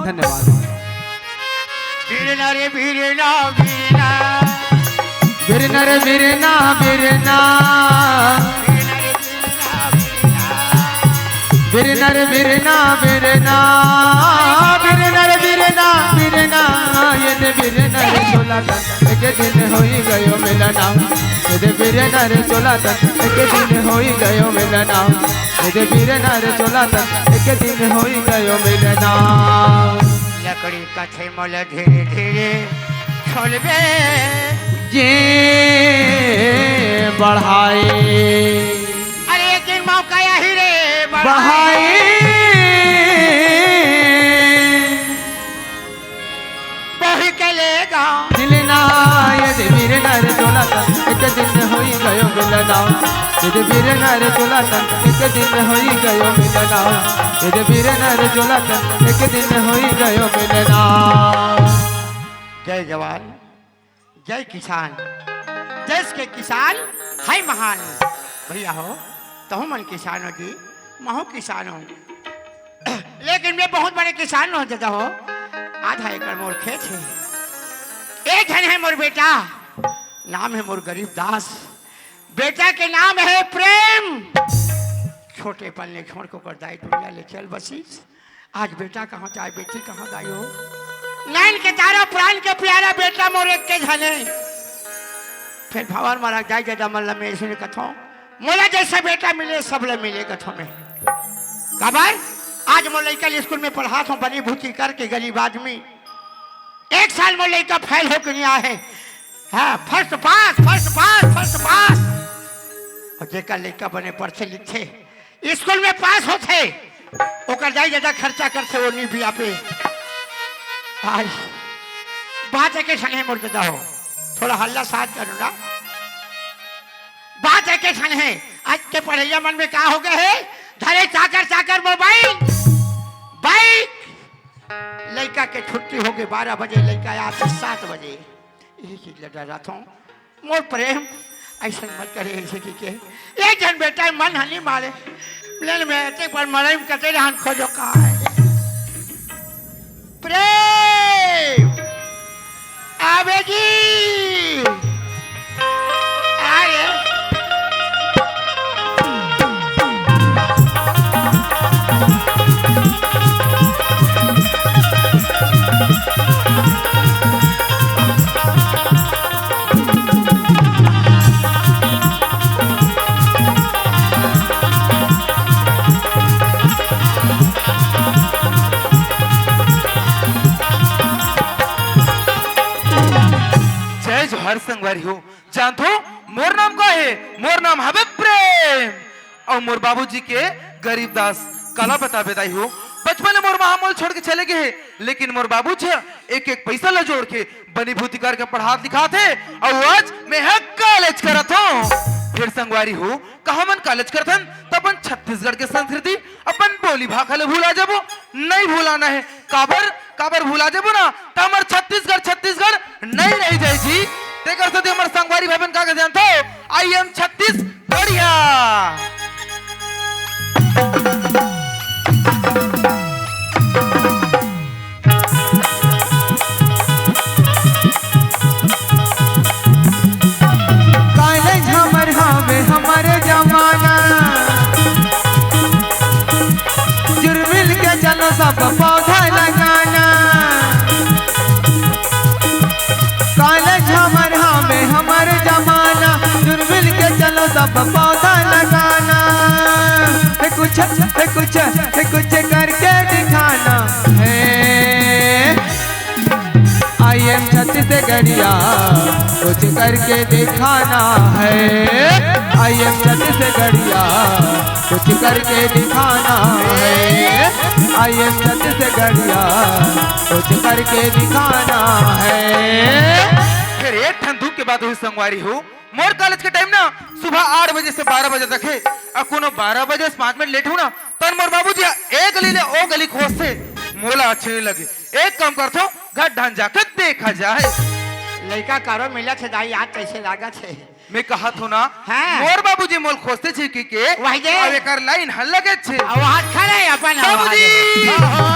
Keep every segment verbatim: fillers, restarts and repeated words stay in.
धन्यवाद। बिरना रे बिरना, बिरना। बिरना रे बिरना, बिरना। बिरना रे बिरना, बिरना। बिरना रे बिरना, बिरना। ये दे बिरना रे चोला तन, एक दिन होई गयो मिलना। ये दे बिरना रे चोला तन, एक दिन होई गयो मिलना। ये दे बिरना रे चोला तन, एक दिन होई गयो मिलना। लकड़ी कथे मोला धीरे धीरे छोलबे। ये बढ़ाए। अरे एक दिन मौका आही रे बढ़ाए। बढ़ाए। बही के लेगा। मिलना ये दे बिरना रे चोला तन, एक दिन होई गयो मिलना। ये दे बिरना रे चोला तन, एक दिन होई गयो मिलना। ये दे बिरना रे चोला तन, एक दिन होई गयो मिलना। जय जवान, जय किसान, देश के किसान है महान। भैया हो, तहु मन किसान हो जी, महू किसान हो, लेकिन मैं बहुत बड़े किसान हो दादा हो। आधा एकड़ मोर खेत है, एक झन है मोर बेटा, नाम है मोर गरीब दास, बेटा के नाम है प्रेम। छोटे पल ले छोड़ के ओकर दाई दुनिया ले चल बसिस। आज बेटा कहाँ जाए, बेटी कहाँ जाए हो? नैन के तारा, प्राण के प्यारा बेटा मोर एक के झने। फिर भंवर महाराज दाई दादा मन ल मैं अइसने कथों, मोला जइसे बेटा मिले, सब ल मिले कथों मैं। काबर? आज मोर लइका ल स्कूल में पढ़ात हों, बनी भूती करके, गरीब आदमी। एक साल मोर लइका फेल होके नइ आए हे। हाँ, first pass, first pass, first pass. अउ जेकर लइका बने पढ़थे लिखथे, स्कूल में पास होथे, ओकर दाई दादा खर्चा करथे, ओ नी बिया पे। आज बात एके ठन हे मोर दादा हो, थोड़ा हल्ला साथ करो ना। बात एके ठन हे, आज के पढ़इया मन में का हो गए हे, धरे चाकर चाकर मोबाइल, बाइक। लइका के छुट्टी होगे बारह बजे, लइका आथे सात बजे। यही चीज ल डराथों। मोर प्रेम, अइसन मत करे, अइसे कि के। एक झन बेटा मन ह नी मारे। मिलन में एते पर मरई में कते रहन खोजो का हे। प्रेम, आबे जी। अरे। जय जोहार संगवारी हो। जानथो मोर नाम का हे? मोर नाम हवे प्रेम। अउ मोर बाबूजी के गरीब दास, काला बताबे दाई हो। बचपन ले मोर माँ मोला छोड़ के चले गे हे, लेकिन मोर बाबूजी एक एक पैसा ला जोड़ के बनी भूती करके पढ़ात लिखात हे। अउ आज मैं ह कॉलेज करत हों। फेर संगवारी हो, का हमन कॉलेज करथन त अपन छत्तीसगढ़ के संस्कृति, अपन बोली भाखा ल भुला जाबो? नइ भुलाना हे। काबर, काबर भुला जाबो ना, त हमर छत्तीसगढ़, छत्तीसगढ़ नइ रहि जाय जी। तेकर सेती हमर संगवारी भाई बहन का कथे जानथो? I am Chhattisgarhiya. कॉलेज हमर हवे, हमर जमाना। जुरमिल के चलो सब पौधा लगाना। कॉलेज हमर हवे, हमर जमाना। जुरमिल के चलो सब पौधा लगाना। हे कुछ, हे कुछ, हे कुछ करके दिखाना हे। I am छत्तीसगढ़िया, कुछ करके दिखाना हे। I am छत्तीसगढ़िया, कुछ करके दिखाना हे। I am छत्तीसगढ़िया, कुछ करके दिखाना हे। फेर एक ठन दुख के बात होही संगवारी हो, मोर कॉलेज के टाइम ना सुबह आठ बजे से बारह बजे तक हे, अउ कोनो बारह बजे से पाँच मिनट लेट हों ना, तहन मोर बाबूजी ह ए गली ले ओ गली खोजथे, मोला अच्छे नइ लगे। एक काम करथों, घर डहन जाके देखा जाय। लइका कारो मिलत हे दाई, आज कइसे लागत हे? मैं कहत हों ना, हाँ। मोर बाबूजी मोला खोजथे छिकी के, वही दे। अउ एकर लाइन ह लगेच हे। अउ वहाँ खड़े अपन बाबूजी। आवाज। ओहो।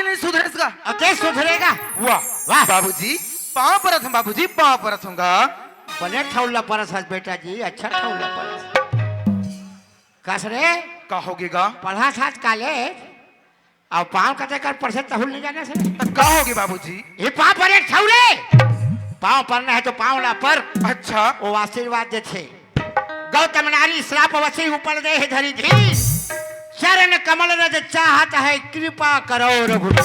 नहीं सुधरेस गा। अते सुधरेगा। वाह, वाह। बाबूजी, पाँव परत हँव बाबूजी, पाँव परत हँव गा। बने ठउर ल परत हस बेटा जी, अच्छा ठउर ल परत हस। कस रे? का होगे गा? पढ़त हस कॉलेज, अउ पाँव कते कर परथे तहू ल नइ जानस रे। त का होगे बाबूजी? ये पाँव परे ठउर ले। पाँव परना हे त पाँव ल पर। अच्छा। ओ आशीर्वाद देथे। गौतम नारी श्राप वसी उपल देहि धरि धीर। चरण कमल रज चाहत है कृपा करो रघुवीर।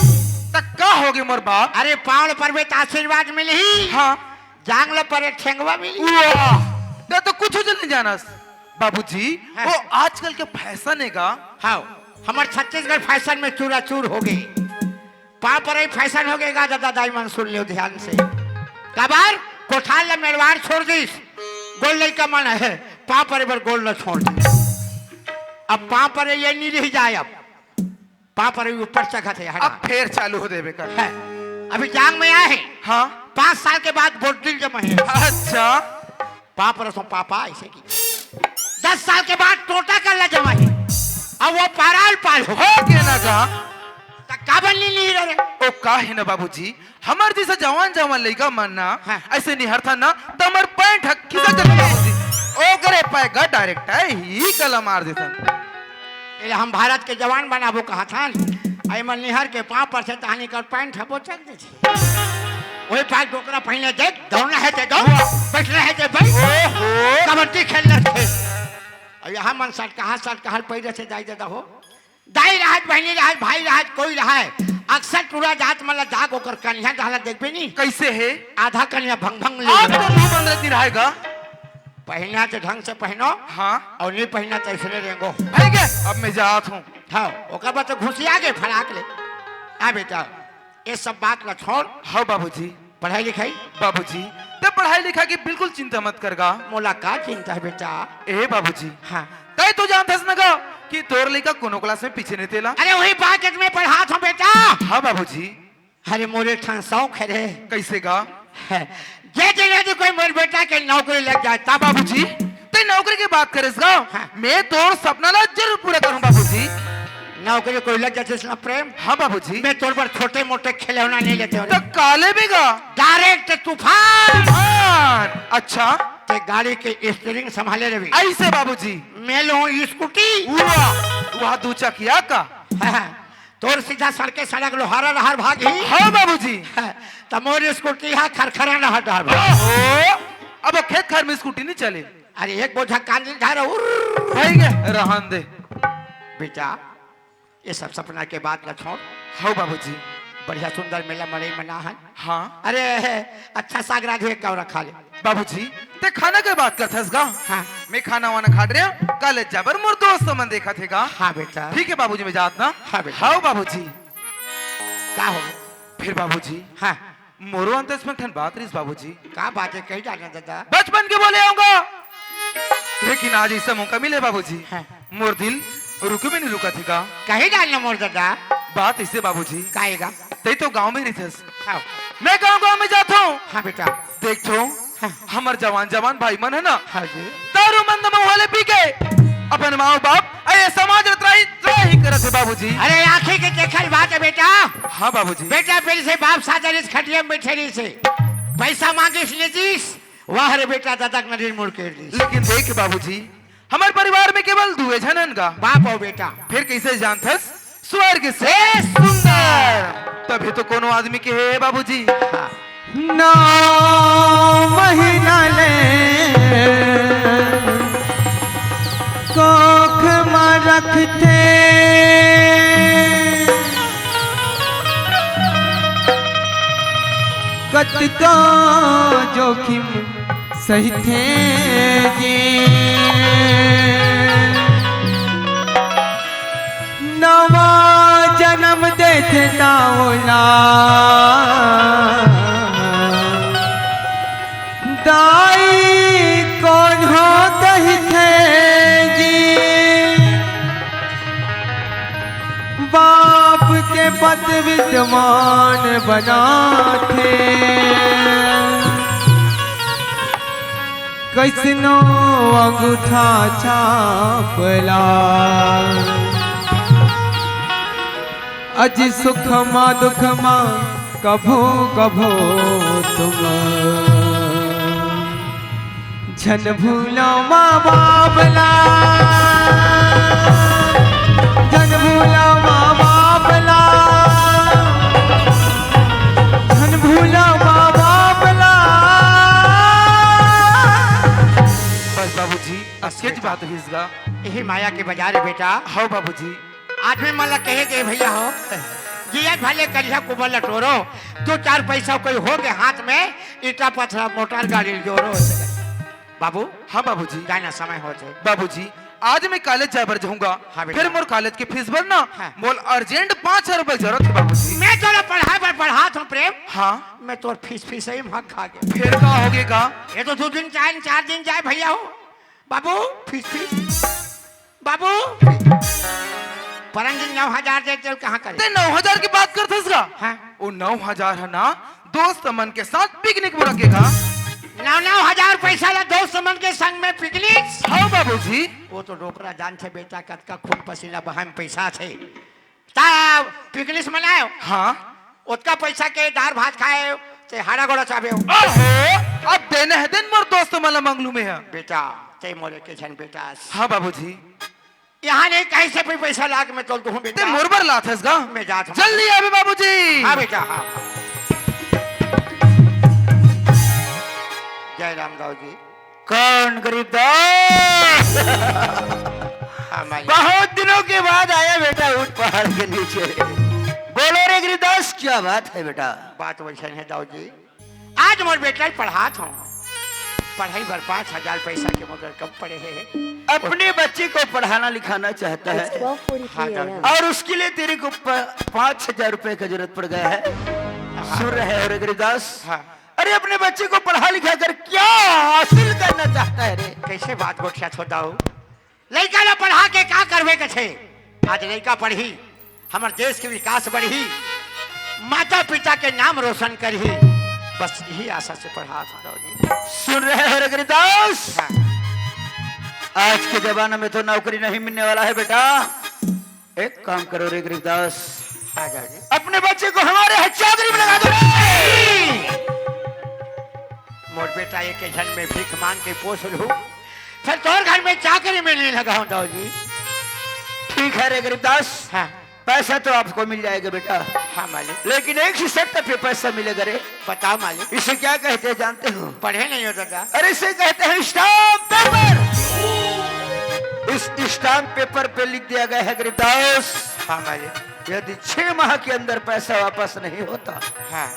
त का होगे मोर बाप? अरे पाँव ल परबे त आशीर्वाद मिलही। हाँ। जांग ल परे ठेंगवा मिलही। वाह, ते तो कुछू नइ जानस। बाबूजी, हाँ। वो आजकल के फैशन हे गा। हाँ, हमर छत्तीसगढ़ फैशन में चूराचूर होगे। पाँव परई फैशन होगे गा, दादा दाई मन सुन लेव ध्यान से। काबर? कोठार ल मेड़वार छोड़ दिस, गोल लइका मन हे, पाँव परे बर गोल ल छोड़ दिस। अब पाँव परे ये नइ रहि जाय, अब पाँव परे ऊपर चघत हे, हटा। अब फेर चालू हो देबे कर। हे, अभी जांग में आय हे। हाँ। पाँच साल के बाद बोतल जमा हे। अच्छा। पाँव परत हँव पापा, अइसे कि दस साल के बाद टोंटा कर ल जमाही। अब वो पाराल पाल हो। होगे ना गा। त का बन ली रे? ओ का हे ना बाबूजी, हमर जइसे जवान जवान लइका मन ना, हाँ। अइसे निहरथन ना, त हमर पैंट ह खिसक जाथे बाबूजी। ओकरे पाय गा डायरेक्ट ही गला मार देथन। एला हम भारत के जवान बनाबो कहत हन, अउ एमन निहर के पाँव परथे तहानी कर पैंट ह बोचक देथे। ओही पाय डोकरा पहिने देख, दौड़ना हे ते दौड़, वाह। बइठना हे ते बइठ, ओहो। कबड्डी खेलना हे। अउ यहाँ मन सटकहा सटकहा पहिरे से दाई ददा हो। दाई रहत, बहिनी रहत, भाई रहत, कोई रहत, अक्सर टूरा जात मन ला जाग ओकर कनिहा डहला देखबे नी। कइसे हे? आधा कनिहा भंग भंग ले। आप तो मुंह बंद रहती रहेगा। पहिना तो ढंग से पहिनो। हाँ। अउ नइ पहिना तो अइसने रेंगो। ठीक है, अब मैं जात हँव। हाँ, ओकर बाद तो घुसिया गे फड़ाक ले। हाँ बेटा, ये सब बात ला छोड़। हाँ बाबूजी। पढ़ाई लिखाई? बाबूजी, ते पढ़ाई लिखाई के बिल्कुल चिंता मत कर गा। मोला का चिंता हे बेटा? ए बाबूजी। हाँ। तैं तो जानथस न गा कि तोर लइका कोनो क्लास में पीछे नइ तेला। अरे वही बात एक मैं पढ़ात हँव बेटा। हाँ बाबूजी। अरे मोर एक ठन शौक हे रे। कइसे गा? हे, जे दिन यदि कोई मोर बेटा के नौकरी लग जाय तब। बाबूजी, तैं नौकरी के बात करेस गा? हाँ। मैं तोर सपना ला जरूर पूरा करहूँ बाबूजी। नौकरी कोई लग जाय तइसना प्रेम? हाँ बाबूजी। मैं तोर बर छोटे मोटे खिलौना नइ लेतेंव रे। त का लेबे गा? डायरेक्ट तूफान। तूफान। अच्छा। ते गाड़ी के स्टीयरिंग संभाले रहिबे। अइसे बाबूजी। मैं लूहूँ स्कूटी। वाह, वाह, दू चकिया का। हाँ, हाँ। तोर सीधा सड़के सड़क लोहारा डहर भागही। हाँ बाबूजी। त मोर स्कूटी ह खरखरा डहर भागही। ओहो, अब खेत खार में स्कूटी नइ चले। अरे एक बोझा कांदी धर उर्र। सही है, रहन दे। बेटा, ये सब सपना के बात ला छोड़। हाँ बाबूजी। बढ़िया सुंदर मेला मड़ई मना है। हाँ। अरे, अच्छा साग रांधे के कौरा खा ले। बाबूजी, ते खाना के बात करथस गा? हाँ। मैं खाना वाना खा रहे हूँ, कॉलेज जाबर मोर दोस्त मन देखत हे गा। हाँ बेटा। ठीक है बाबूजी, मैं जात ना। हाँ बेटा। हाँ बाबूजी। का हो? फिर बाबूजी। हाँ। मोरो अंतस में एक ठन बात रहिस बाबूजी। का बात हे, कही डालना दादा? बचपन के बोले हँव गा, लेकिन आज अइसे मौका मिले बाबूजी। हाँ। मोर दिल रुके भी नइ रुकत हे गा। कही डालना मोर दादा। बात अइसे बाबूजी। का हे गा? तैं तो गाँव में रहिथस। हाँ। मैं गाँव गाँव में जात हँव। हाँ बेटा। देखत हँव, हाँ। हमर जवान जवान भाई मन हे ना, हाँ जी। दारू मंद महुआ ले पी के अपन माँ बाप अउ ये समाज ल त्राही त्राही करत हे बाबूजी। अरे आँखी के देखल बात हे बेटा। हाँ बाबूजी। बेटा फिर से बाप साथ रहिस खटिया में बइठे रहिस हे। पैसा मांगिस ले दिस, वाह रे बेटा, ददा के नजर मुड़ के दिस। लेकिन देख बाबूजी, हमर परिवार में केवल दुए झन हन गा। बाप अउ बेटा। फिर कइसे जानथस? स्वर्ग से सुंदर। तभी तो कोनो आदमी के हे बाबूजी। हाँ। नौ महीना ले कोख म रखथे, कतको जोखिम सहिथे जी। नवा जनम देथे त ओला दाई कोन हो कहिथे जी। बाप के पद विद्वान बनाथे, कइसनो अंगूठा छाप ला। अजी सुखमा दुखमा कभो कभो तुम झन भूलो माँ बाप ला, झन भूलो माँ बाप ला, झन भूलो माँ बाप ला। बस बाबूजी, अब के बात हिसगा। यही माया के बाजार है बेटा। हाँ बाबूजी। आदमी मन ला कहे के भैया हो, जियत भले करिया कुबर ल टोरो, दो चार पैसा कोई हो के हाथ में, ईटा पथरा मोटर गाड़ी जोरो। बाबू। हाँ बाबूजी। जाना समय हो जाए। बाबूजी, आज मैं कॉलेज जाए बर जाहूँगा। हाँ बेटा। फिर मोर कॉलेज के फीस भरना। हाँ। मोला अर्जेंट पाँच हजार रुपए जरूरत है बाबूजी। मैं तोला पढ़ाए बर पढ़ात हँव प्रेम। हाँ। मैं तोर फीस फीस ही मार खा गया। फिर का होगे का? ये तो दो दिन जाए, चार दिन जाए भैया हो। बाबू, फीस फीस। बाबू, परंगी नौ हजार दे, तेल कहाँ करे? ते नौ हजार की बात करथस का? हाँ। वो नौ हजार है ना, दोस्त मन के साथ पिकनिक बुला के का? नौ, नौ हजार पैसा ला दोस्त मन के संग में पिकनिक? हाँ बाबूजी। वो तो डोकरा जानथे बेटा, कतका खून पसीना बहाए में पैसा थे। ता पिकनिक मनायो। हाँ। ओतका पैसा के दार भात खाए, ते हाड़ा गोड़ा चाबे हो। ओहो, अब देना है दिन मोर दोस्त मन ला मंगलू में है। बेटा, ते मोरे के झन बेटा। हाँ बाबूजी। यहाँ नहीं, कहीं से भी पैसा लाके मैं तोल दूँ बेटा। ते मोर बर लाथस गा? मैं जात हूँ। जल्दी आवे बाबूजी। हाँ बेटा, हाँ। जय राम दाऊ जी। कौन गरीब दास? हाँ मालिक। बहुत दिनों के बाद आया बेटा ऊंट पहाड़ के नीचे। बोलो रे गरीब दास, क्या बात है बेटा? बात वैसे है दाऊ जी, आज मोर बेटा ल पढ़ात हूँ, पढ़ाई बर पाँच हजार पैसा के मगर कम पड़े है। अपने बच्चे को पढ़ाना लिखाना चाहता है। It's twelve forty-three a.m. और उसके लिए तेरे को प-, पाँच हजार रुपए का जरूरत पड़ गया है। हाँ। सुन रहे हो रे गरीबदास? हाँ। अरे अपने बच्चे को पढ़ा लिखा कर क्या हासिल करना चाहता है रे? कैसे बात गोठिया छोदाऊ? लइका ला पढ़ा के का करबे कथे? आज लइका पढ़ही, हमर देश के विकास बढ़ही, माता पिता के नाम रोशन करही, बस यही आशा से पढ़ात हूँ दाऊ जी। सुन रहे हो रे गरीबदास? हाँ। आज के जमाना में तो नौकरी नहीं मिलने वाला है बेटा। एक काम करो रे गरीबदास, हाँ दाऊ जी। अपने बच्चे को हमारे यहाँ चाकरी में लगा दो रे। मोर बेटा एक झन में भीख मांग के पोस लूँ, फिर तोर घर में चाकरी में नहीं लगाऊँ दाऊ जी। ठीक है रे गरीबदास, हाँ। पैसा तो आपको मिल जाएगा बेटा। हाँ मालिक। लेकिन एक ही शर्त पे पैसा मिलेगा रे। बताओ मालिक। इसे क्या कहते हैं जानते हो? पढ़े नहीं हो दादा। अरे इसे कहते हैं स्टाम्प पेपर। इस स्टाम्प पेपर पे लिख दिया गया है गरीबदास, हाँ मालिक। यदि छह माह के अंदर पैसा वापस नहीं होता, हाँ।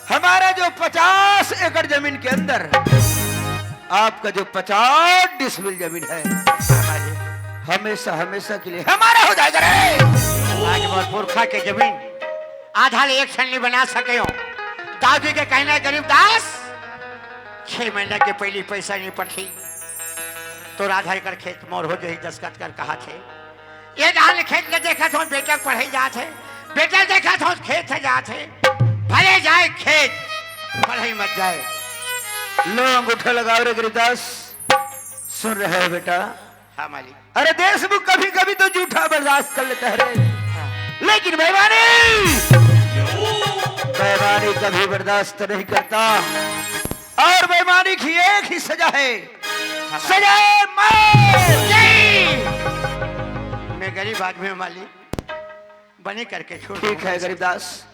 हमारा जो पचास एकड़ जमीन के अंदर आपका जो पचास डिसमिल जमीन है, हमेशा, हमेशा के लिए हमारा हो जाएगा रे। आज मोर पुरखा के जमीन आधा ले एक छन नहीं बना सके हो। दाऊ जी के कहना है, गरीबदास, छह महीना के पहली पैसा नहीं पठी, तो आधा एकड़ खेत मोर हो जाही, दस्तखत कर कहा थे। ये धान खेत ल देखत हो, बेटा पढ़ई जात हे, बेटा देखत हो, खेत हे जात हे, भले जाए खेत, पढ़ई मत जाए। लो अंगूठा लगाओ रे गरीबदास, सुन रहे हो बेटा? हाँ मालिक। अरे देशमुख कभी कभी तो जूठा बर्दाश्त कर लेता है रे, हाँ। लेकिन बेईमानी, बेईमानी कभी बर्दाश्त नहीं करता। और बेईमानी की एक ही सजा है, हाँ। सजाए मौत। मैं गरीब आदमी हूँ मालिक, बने करके छोड़ ठीक है गरीबदास,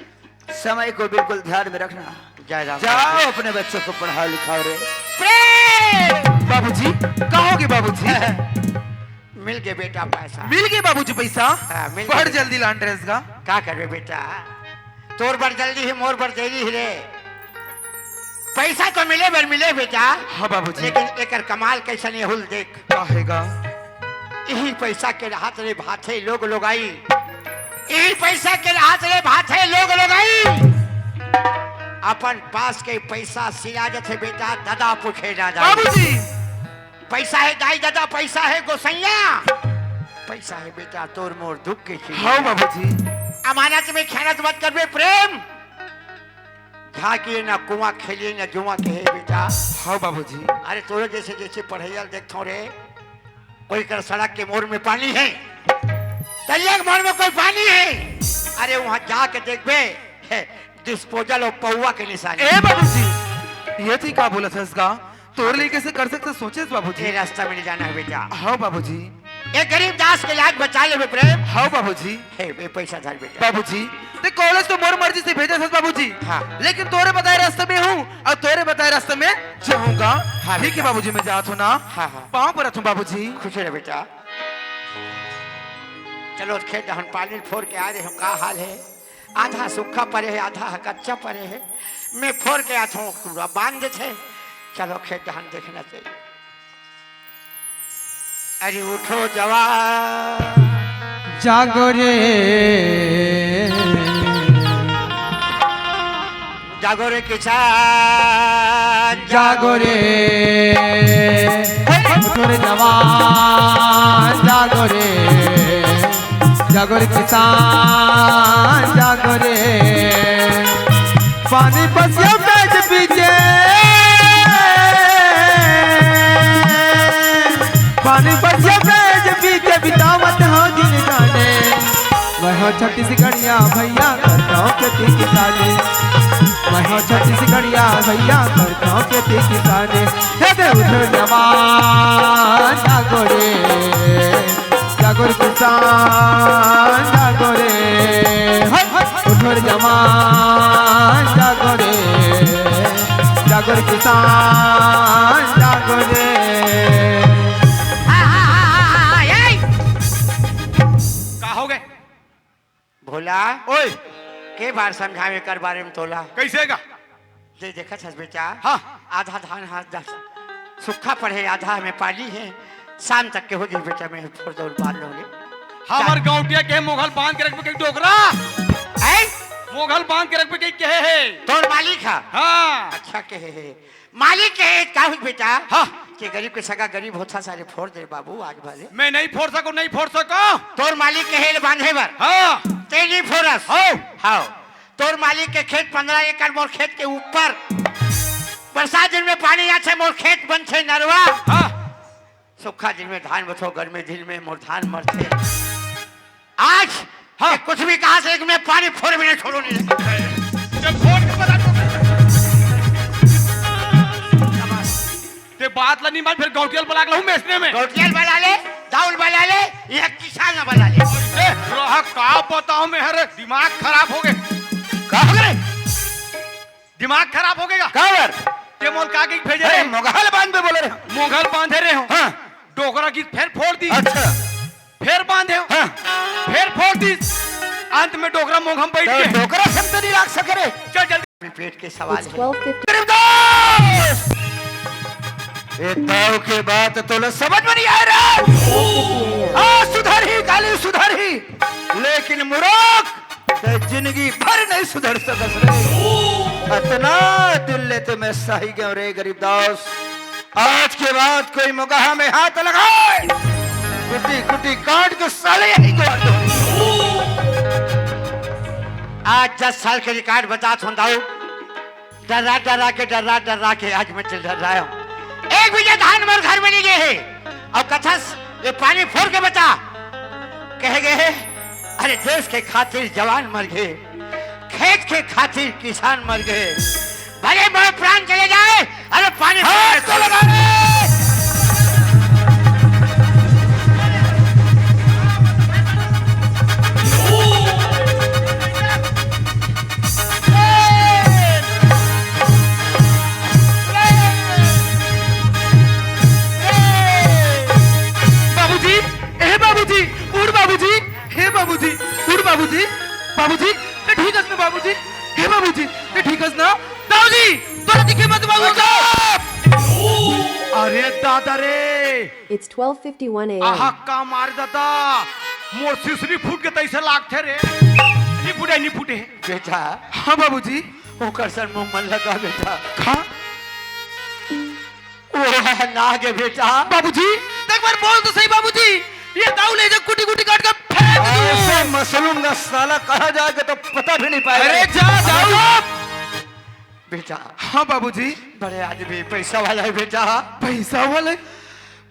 समय को बिल्कुल ध्यान में रखना। जय राम। जाओ अपने बच्चों को पढ़ाओ लिखाओ रे। प्रेम। बाबूजी, कहोगे बाबूजी? मिल गए बेटा पैसा। मिल गए बाबूजी पैसा? हाँ, मिल गए। बड़ जल्दी लान ड्रेस का। का करबे बेटा, तोर बड़ जल्दी ही, मोर बड़ देरी ही रे। पैसा तो मिले बर मिले बेटा। हाँ बाबूजी। लेकिन एकर कमाल कैसन ये हुल देख। का हेगा? यही पैसा के रहत ले भाथे लोग लोगाई, यही पैसा के रहत ले भाथे लोग लोगाई। अपन पास के पैसा सिला जथे बेटा, दादा पूछे दादा। बाबूजी। पैसा है दाई दादा, पैसा है गोसैया, पैसा है बेटा तोर मोर दुख के चीज। हाँ बाबूजी। अमानत में खयानत मत करबे प्रेम। झांकिए ना कुआं, खेलिए ना जुआ के हे बेटा। हाँ बाबूजी। अरे तोरे जैसे जैसे पढ़ैया देखथों रे, कोई कर सड़क के मोड़ में पानी है, तरिया के मोड़ में कोई पानी है? अरे, वहां जाके देखबे, हे, disposal अउ पौवा के निशानी। ए बाबूजी, ये थी का बोलत हस गा? तोर ले कैसे कर सकते सोचेस बाबूजी? ये रास्ता में नहीं जाना है बेटा। हाँ बाबूजी। एक गरीब दास के लाज बचा ले प्रेम। हाँ बाबूजी। हे, ये पैसा धर बेटा। बाबूजी, ते कॉलेज तो मोर मर्जी से भेजे हस बाबूजी। हाँ। लेकिन तोरे बताए रास्ते में हूँ अउ तोरे बताए रास्ते में जाहूँ गा। हाँ ठीक है बेटा। बाबूजी, मैं जात हूँ ना। हाँ, हाँ। पाँव परत हूँ बाबूजी। खुश रह बेटा। चलो खेत डहन पानी फोर के आ रहे हो, का हाल है? आधा सूखा परे है, आधा ह कच्चा परे है। मैं फोर के आत हूँ, पूरा बांध देथे। चलो खेत डहन देखना चाहिए। अरे उठो जवान। जागो रे। जागो रे किसान, जागो रे। उठो रे जवान, जागो रे। जागो रे किसान, जागो रे। पानी पसिया बैठ पीछे, पानी पसिया बैठ पीछे बितावत हो जिनगाने। मैं हो छत्तीसगढ़िया भैया, करता हूँ खेती किसानी। मैं हो छत्तीसगढ़िया भैया, करता हूँ खेती किसानी। हे दे उठो जवान, जागो रे। जागो रे किसान, जागो रे। हट, हट, उठो रे जवान, जागो रे। जागो रे किसान, जागो रे। का हो गए? भोला, ओए। के बार समझावे कर बारे में तोला? कैसे का? जे देखत हस बेटा, हाँ। आधा धान हाथ जा, सूखा पड़े, आधा में पानी है, शाम तक के हो जाई बेटा, मैं फोड़ दो बांध लो रे। हमर गांवटिया के मोघल बांध के रखबे कहीं डोकरा। ऐ? मोघल बांध के रखबे कहीं कहे है। तोर मालिक है? हाँ। अच्छा कहे है। मालिक कहे का हुई बेटा? हाँ। के गरीब के सगा गरीब होता सारे फोड़ दे बाबू आज भले। मैं नहीं फोड़ सको, नहीं फोड़ सको। तोर मालिक कहे ले बांधे बर। हाँ। ते नहीं फोड़स। हाँ। हाँ। तोर मालिक के खेत पन्द्रह एकड़, मोर खेत के ऊपर। बरसात दिन में पानी आथे, मोर खेत बनथे नरवा। हाँ। सूखा दिन में धान बथो, गर्मी दिन में मोर धान मरथे। आज हाँ। ये कुछ भी कहा से, एक मैं पानी फोर भी नहीं छोड़ो नहीं। जब फोन के पता तो ते बात ला नहीं मान, फिर गौटियल बला के लाऊं मैं इसने में। गौटियल बला ले, दाउल बला ले, ये किसान ना बला ले। ए, रहा का बताऊं मैं, अरे दिमाग खराब हो गए। का हो गए? दिमाग खराब हो गया। का बर? ते मोल का के भेजे अरे, रहे? मोघल बांध पे बोले रहे। मोघल बांधे रहे हो। हाँ। डोकरा की फेर फोड़ दी। अच्छा। फेर बांधे हो। हाँ। फेर फोड़ दी। अंत में डोकरा मोघम बैठ तो गए। डोकरा सब तो नहीं राख सके रे। चल जल्दी। पेट के सवाल It's है। Twelve fifty। गरीबदास! ये दाऊ के बात तोला समझ में नहीं आ रहा। आज सुधर ही, काली सुधर ही, लेकिन मूर्ख, ते जिंदगी भर नहीं सुधर सकस रे। अतना दिल ले ते मैं सही गयो रे गरीबदास। आज के बाद कोई मोघा में हाथ लगाए, कुटी कुटी काट के साले यहीं को आज दस साल के रिकॉर्ड बतात हूं दाऊ। डर्रा डर्रा के, डर्रा डर्रा के आज मैं डर्राया हूं। एक बीघा धान मोर घर में नहीं गए हे। अउ कथस ये पानी फोर के बता, कहे गए हे, अरे देश के खातिर जवान मर गए, खेत के खातिर किसान मर गए, भले मोर प्राण चले जाए, अरे पानी हाथ को लगा ले। बाबूजी, ए बाबूजी, उठ बाबूजी, हे बाबूजी, उठ बाबूजी, बाबूजी, ते ठीक हस ना बाबूजी, हे बाबूजी, ते ठीक हस ना? दाऊजी, तोरा दिखे मत बाबू। अरे दादा रे। It's twelve fifty-one a.m. आहा, का मार दादा, मोर सिसरी फूट के तैसे लागथे रे। नहीं फूटे, नहीं फूटे। बेटा। हाँ बाबूजी। ओकर सन मुंह मन लगा बेटा। खा। ओह, ना गे बेटा। बाबूजी, एक बार बोल तो सही बाबूजी। ये दाऊ ले जा, कुटी कुटी काट के फेंक दूं। ऐसे मसलूम का साला कहाँ जाके तो पता भी नहीं पाएगा। अरे जा, जाओ। बेटा। हाँ बाबूजी। बड़े आदमी, पैसा वाला है बेटा। पैसा वाला है?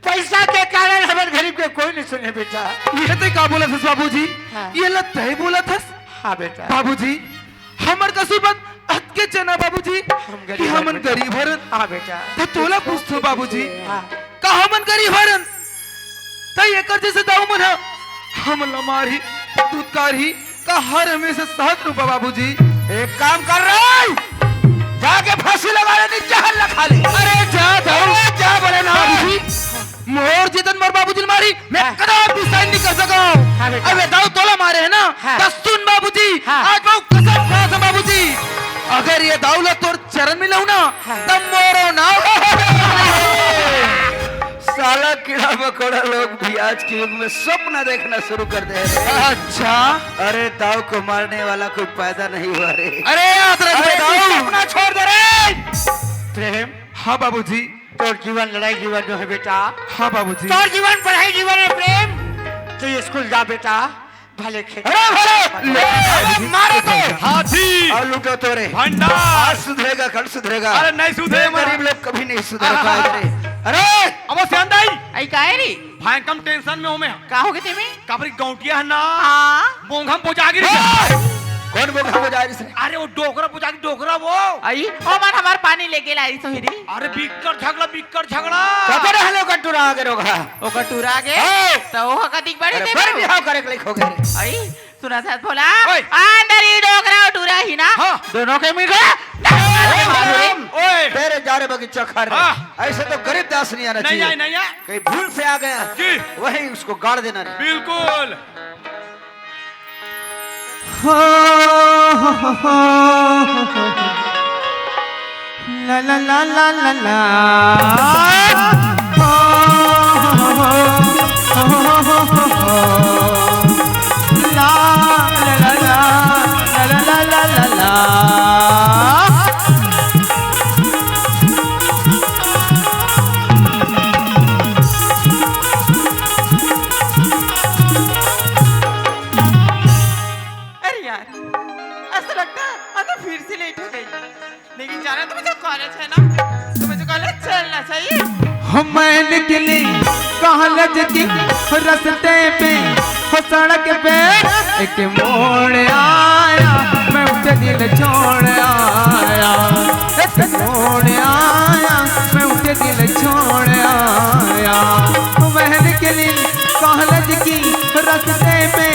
पैसा के कारण हमर गरीब के कोई नहीं सुने बेटा। ये तय का बोलत हस बाबूजी? हाँ। ये ला तय बोलत हस? हाँ बेटा। बाबूजी, हमर कसूर बात अतके जना बाबूजी, हम गरीब कि हमन हरन। गरीब हरन। हाँ बेटा। त तोला पूछथों बाबूजी, हाँ। का हमन गरीब हरन? त एकर जैसे दाऊ मन ह हमन ला मारही, दुत्कारही, का हर हमेशा सहत रूपा बाबूजी? एक काम कर रे, जाके फांसी लगा ले, नी जहर ला खा ले। अरे जा दाऊ। अरे जा बोले ना। बाबूजी, मोर जितन मोर बाबूजी ल मारी, मैं हाँ। कदापि sign नहीं कर सकंव। हाँ बेटा। अबे दाऊ तोला मारे हे ना, हाँ। त सुन बाबूजी, हाँ। आज मैं कसम खाथंव बाबूजी, अगर ये दाऊ ला तोर चरण में लहूं ना, हाँ। तब मोरो नाव। साला कीड़ा मकोड़ा लोग भी आज के युग में सपना देखना शुरू कर दे हैं। अच्छा। अरे दाऊ को मारने वाला कोई पैदा नहीं हुआ रे। अरे याद रख अरे बे तू दाऊ। सपना छोड़ दे रे। प्रेम। हाँ बाबूजी। तोर जीवन लड़ाई जीवन जो है बेटा। हाँ बाबूजी। तोर जीवन पढ़ाई जीवन है प्रेम। तू स्कूल जा बेटा, भले खेल। अरे भले, अरे मारो तो। हाथी। और लूटो तो रे। भंडार। आज सुधरेगा, कल सुधरेगा। अरे नहीं सुधरे ये हमारा। गरीब लोग कभी नहीं सुधर आहा। पाएगा रे। अरे। अब वो सियान दाई। आई काहे रे? भाई कम tension में हो मैं। का हो गए तेमे? काबरी गौंटिया है ना। हाँ। बोंघम बोजागिरी। ए! कौन बोंघम बोजागिरी से? अरे वो डोकरा बोजागिरी डोकरा वो। आई, ओ मन हमार पानी लेके लाई सोहिरी। अरे बिक्कर झगड़ा, बिक्कर झगड़ा। कते रहले ओकर टूरा आगे रोगा? ओकर टूरा आगे? हाँ। त ओह कतिक बड़े अरे दे फिर दो। बिहाव करे के लायक हो गए रे। आई, सुना साथ भोला। ओए। अंदर ही डोकरा और टूरा ही ना। हाँ। दोनों के मिल गया। ओए। तेरे जा रे बगीचा खा रे। हाँ। ऐसे तो गरीब दास नहीं आना नहीं चाहिए। आए, नहीं आए। कहीं भूल से आ गया। जी। वहीं उसको गाड़ देना रे। बिल्कुल। हो, हो, हो, हो, हो, हो। ला, ला, ला, ला, ला, ला। हो, हो, हो, हो, हो। ला, ला, ला, ला, ला, ला, ला, ला, ला। अरे यार, ऐसा लगता है आज मैं फिर से लेट हो गई। लेकिन जाना तो मुझे कॉलेज है ना, तो मुझे कॉलेज चलना चाहिए। हो मैं निकली कॉलेज की रस्ते पे, हो सड़क पे एक मोड़ आया, मैं उठे दिल छोड़ आया। एक मोड़ आया, मैं उठे दिल छोड़ आया। हो मैं निकली कॉलेज की रस्ते पे,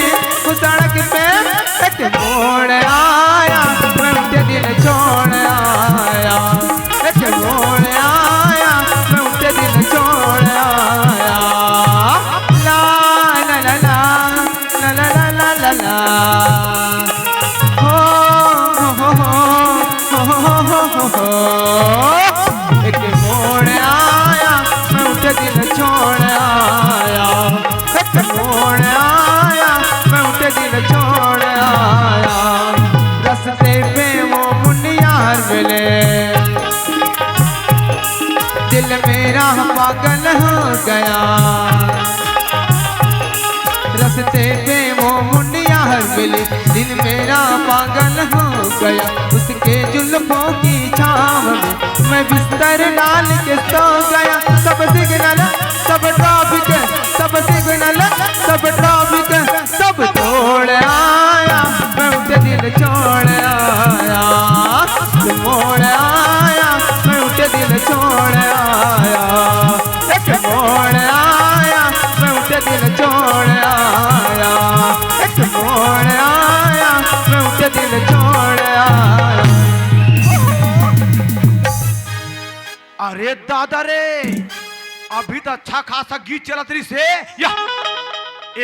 वो सड़क पे एक मोड़ आया, मैं उठे दिल छोड़ आया। एक मोड़ आया, मैं उठे दिल छोड़ आया। ला, ला, ला, ला। ला, ला, ला, ला, ला, ला। हो, हो, हो, हो। एक मोड़ आया, मैं उठे दिल छोड़ आया। एक मोड़ आया, मैं उठे दिल छोड़ आया। रस्ते पे वो मुनियार मिले, दिल मेरा पागल हो गया। रस्ते पे वो मुनियार मिले, दिल मेरा पागल हो गया। उसके जुल्फों की छाँव में मैं बिस्तर डाल के सो गया। सब सिग्नल, सब ट्रैफिक, सब सिग्नल, सब ट्रैफिक, सब तोड़ आया, मैं उठे दिल छोड़ आया। मोड़ आया, मैं उठे दिल छोड़ आया। एक मोड़ आया, मैं उठे दिल छोड़ आया। एक मोड़ आया, मैं उठे दिल छोड़ आया। अरे दादा रे, अभी तो अच्छा खासा गीत चलत रहिस हे। या,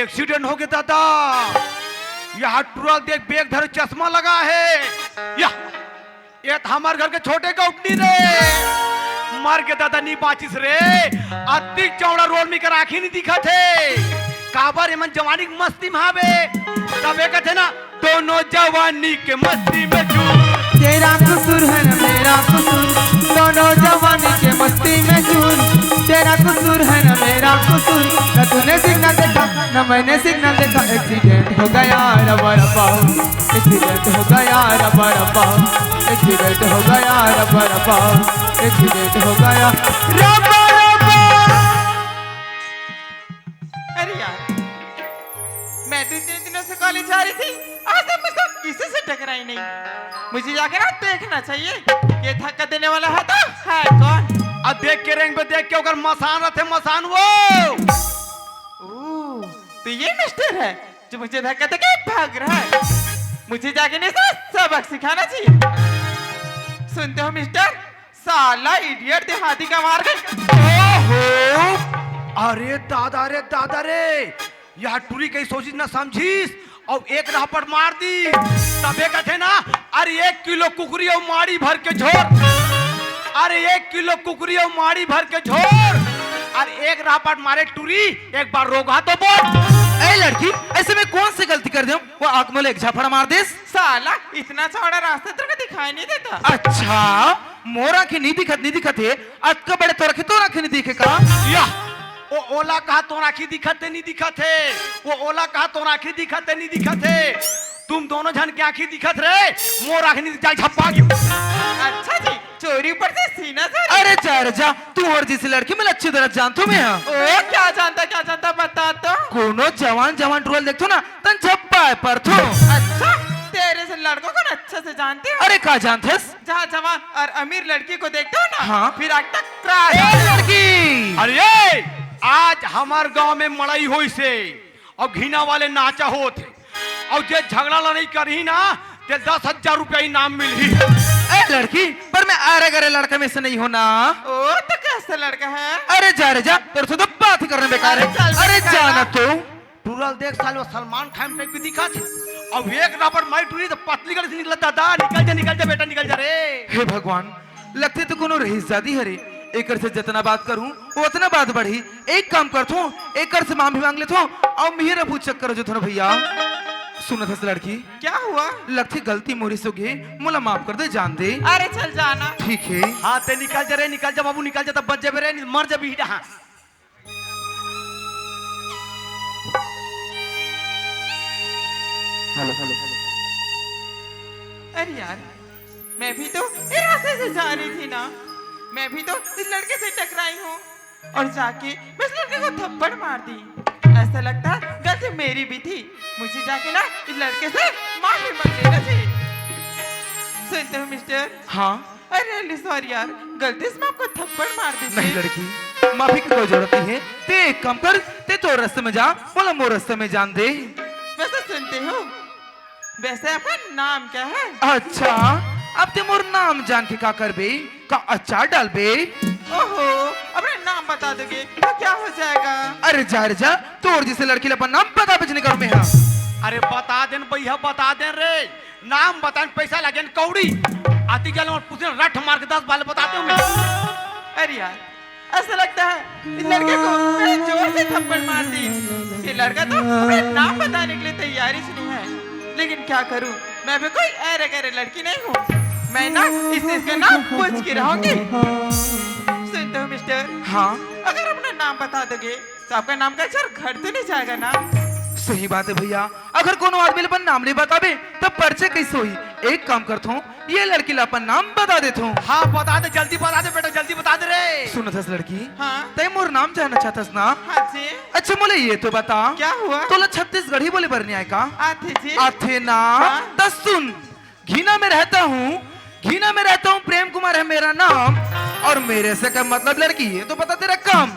एक्सीडेंट हो गया दादा। यहाँ टूरा ल देख, बैग धरे चश्मा लगा हे। या, ये तो हमार घर के छोटे गौटनी रे। मर के दादा नी बाचिस रे। अति चौड़ा रोड में कर आँखी नी दिखत हे। काबर एमन जवानी के मस्ती में हावे। तबे कहथे ना, दोनों जवानी के मस्ती में झूम। तेरा कसूर है ना मेरा कसूर, दोनों जवानी के मस्ती में चूर। तेरा कसूर है ना मेरा कसूर, ना तूने सिग्नल देखा ना मैंने सिग्नल देखा। एक्सीडेंट हो गया रबा रबा, एक्सीडेंट हो गया रबा रबा, एक्सीडेंट हो गया रबा रबा, एक्सीडेंट हो गया रबा रबा। नहीं, नहीं, मुझे जाके ना देखना चाहिए, ये धक्का देने वाला है तो है कौन? अब देख के रेंगबे, देख के ओकर मसान रथे, मसान वो। ओ, तो ये मिस्टर है जो मुझे धक्का देके भाग रहा है। मुझे जाके नहीं, सबक सिखाना चाहिए। सुनते हो मिस्टर, साला इडियट देहाती का मार गए। ओहो, अरे दादा रे, दादा रे, यह टुरी कहीं सोचिस न समझिस, अउ एक रापट मार दिस। तभे कथे ना, अरे एक किलो कुकरी अउ माड़ी भर के झोर, अरे एक किलो कुकरी अउ माड़ी भर के झोर, अरे एक रापट मारे टुरी, एक बार रोगहा तो बोल। ए लड़की, ऐसे में कौन सी गलती कर देंव, वो आँख मोला एक झापड़ मार देस। साला, इतना चौड़ा रास्ता तेरे को दिखाई नहीं देता? अच्छा, मोर आँखी नहीं दिखत, नहीं दिखत हे, अतका बड़े तोर आँखी, तोर आँखी नहीं दिखे का? या, ओ ओला कहा तोर आँखी दिखत हे, नहीं दिखत हे, वो ओला कहा तोर आँखी दिखत हे, नहीं दिखत हे, तुम दोनों झन के आँखी दिखत रे, मोर आँखी नहीं दिखत, झप्पा गियो। अच्छा जी, चोरी ऊपर से सीना चोरी। अरे जा रे जा, तू अउ जइसे लड़की मैं अच्छी तरह जानथों मैं, हाँ। ओ, क्या जानता, क्या जानता, बता तो। कोनो जवान, जवान टुरा ल देखथों ना, तन झप्पा परथों। अच्छा, तेरे से लड़कों को ना अच्छे से जानती हूँ। अरे का जानथस? जहाँ जवान और अमीर लड़की को देखता हूँ ना, हाँ। फिर आँख तक क्रॉस। ए लड़की! अरे, आज हमर गांव में मड़ई होइस हे, अउ घिना वाले नाचा होत हे, अउ जे झगड़ा लड़ई करही ना, ते दस हजार रुपया इनाम मिलही। ए लड़की, पर मैं अरे गरे लड़का में से नहीं हूँ ना। ओ, तो कैसा लड़का है? अरे जा रे जा, तोर से तो बात ही करना बेकार है। अरे चल, अरे बेकार जाना है। तो। टुरा ल देख साले, वो सलमान खान टाइप के दिखत हे। अब एक रापट मारी टुरी तो पतली गली से निकलत हे, दादा, निकल जा, निकल जा बेटा, निकल जा रे। हे भगवान, लगथे तो कोनो रईस जादी हरे, एकर से जतना बात करूं, वो ओतना बात बढ़ही। एक काम करथों, एकर से माफी मांग लेथों, अउ मिहिर अभू चक्कर हो जथों ना भैया। सुनत हस लड़की? क्या हुआ? लगथे गलती मोर से होगे, मोला माफ कर दे, जान दे। अरे चल जाना। ठीक है। हाँ, ते निकल जा रे, निकल जा बाबू, निकल जा, तब बच जाबे रे, नहीं मर जाबे ही। हाँ। Hello, hello, hello. अरे यार, मैं भी तो ये रास्ते से जा रही थी ना, मैं भी तो इस लड़के से टकराई हूँ और जाके मैं इस लड़के को थप्पड़ मार दी। ऐसा लगता है गलती मेरी भी थी, मुझे जाके ना इस लड़के से माफी मांग लेना चाहिए। सुनते हो मिस्टर? हाँ। अरे, really sorry यार, गलती से मैं आपको थप्पड़ मार दी थी। नहीं लड़की, माफी की कोई जरूरत नहीं है। ते एक काम कर, ते तोर रस्ते में जा, मोला मोर रस्ते में जान दे। वैसे सुनते हो, वैसे आपका नाम क्या है? अच्छा, अब ते मोर नाम जान के का करबे? का अचार डालबे? ओहो, अपना नाम बता दोगे तो क्या हो जाएगा? अरे जा रे जा, तोर जइसे लड़की ला अपन नाम बताबे च नहीं करूं मैं, हाँ। अरे बता देन भैया, बता देन रे। नाम बतान पैसा लगे न कौड़ी। आती गल और पूछे रट मार के दस बाल बताते हूँ मैं। अरे यार, ऐसा लगता है इस लड़के को मैंने जोर से थप्पड़ मार दी। ये लड़का तो अपना नाम बताने के लिए तैयार ही नहीं है। लेकिन क्या करूं, मैं भी कोई अरे गरे लड़की नहीं हूँ। मैं ना इस चीज का नाम पूछ के रहूंगी। सुनते हो मिस्टर? हाँ। अगर अपना नाम बता दोगे तो आपका नाम का अचार घट तो नहीं जाएगा ना? सही बात है भैया, अगर कोनो आदमी ल अपन नाम नहीं बताबे तो परिचय कैसे होही? एक काम करथों, ये लड़की ला अपन नाम बता देथों। हाँ, बता दे, जल्दी बता दे बेटा, जल्दी बता दे रे। सुनत हस लड़की? हाँ। तैं मोर नाम जानना चाहत हस ना? हाँ जी। अच्छा, मोला ये तो बता। क्या हुआ? तोला छत्तीसगढ़ी बोले बर नहीं आय का? आथे जी। आथे ना? हाँ। त सुन, घिना में रहता हूँ, घिना में रहता हूँ, प्रेम कुमार है मेरा नाम, और मेरे से का मतलब लड़की, ये तो बता तेरा काम।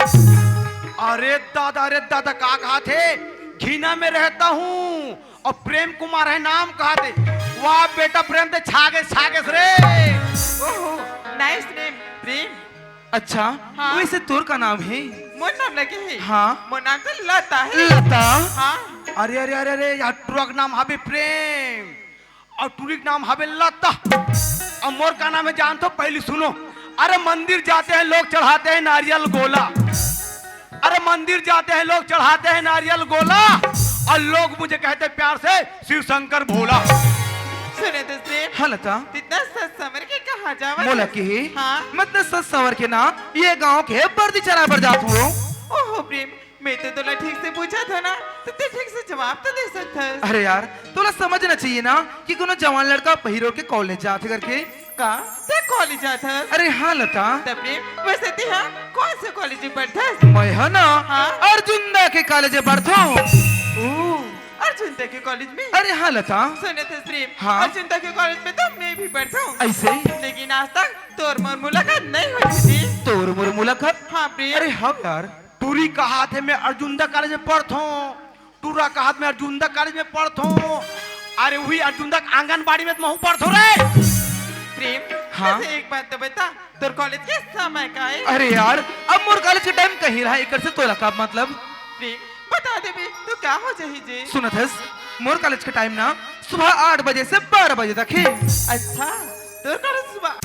अरे दादा, अरे दादा, का कहाथे? घिना में रहता हूँ और प्रेम कुमार है नाम, कहाथे? वाह बेटा प्रेम, ते छा गेस, छा गेस रे। ओहो, nice name, प्रेम। अच्छा, हाँ। वैसे तोर का नाम है? मोर नाम लगे है? हाँ। मोर नाम तो लता है। लता? हाँ। अरे, अरे, अरे, अरे, यार, टुरा के नाम हवे प्रेम। अउ टुरी के नाम हवे लता। अब मोर का नाम है जानथो? पहली सुनो। अरे मंदिर जाते हैं लोग, चढ़ाते हैं नारियल गोला। अरे मंदिर जाते हैं लोग, चढ़ाते हैं नारियल गोला, और लोग मुझे कहते प्यार से शिव शंकर भोला। सुने तो प्रेम। हाँ लता। इतना सच संवर के कहाँ जावा? मोला के? हाँ। मैं इतना सच संवर के ना ये गांव के बरदी चराय बर जात हूँ। ओहो प्रेम, मैं तो तोला ठीक से पूछत हंव ना, तो ते ठीक से जवाब तो दे सकत हस। अरे यार, तोला समझना चाहिए ना कि कोनो जवान लड़का पहिर ओढ़ के कॉलेज जात हे करके। का? ते कॉलेज जात हस? अरे हाँ लता। त प्रेम, वैसे ते हा कौन से कॉलेज में पढ़त हस? मैं हा ना, हाँ? अर्जुन दा के कॉलेज में पढ़त हूँ। ओ, अर्जुन दा के कॉलेज में? अरे हाँ लता। सुनत हस प्रेम, हाँ। अर्जुन दा के कॉलेज में तो मैं भी पढ़थों। अइसे? लेकिन आज तक तोर मोर मुलाकात नइ होइस दीदी। तोर मोर मुलाकात? हाँ प्रेम। अरे हाँ यार। टूरी कहाथे मैं अर्जुन दा कॉलेज में पढ़थों, टूरा कहाथे मैं अर्जुन दा कॉलेज में पढ़थों। अरे उही अर्जुन दा आंगनबाड़ी में तो महूँ पढ़थों रे। प्रेम, हाँ? वइसे एक बात तो बता, तोर कॉलेज के समय का हे? अरे यार, अब मोर कॉलेज के टाइम कहीं रहा, एकर से तोला का मतलब? प्रेम, बता देबे तो का हो जाही जी? सुनत हस, मोर कॉलेज के टाइम ना सुबह आठ बजे से बारह बजे तक हे। अच्छा, तोर कॉलेज सुबह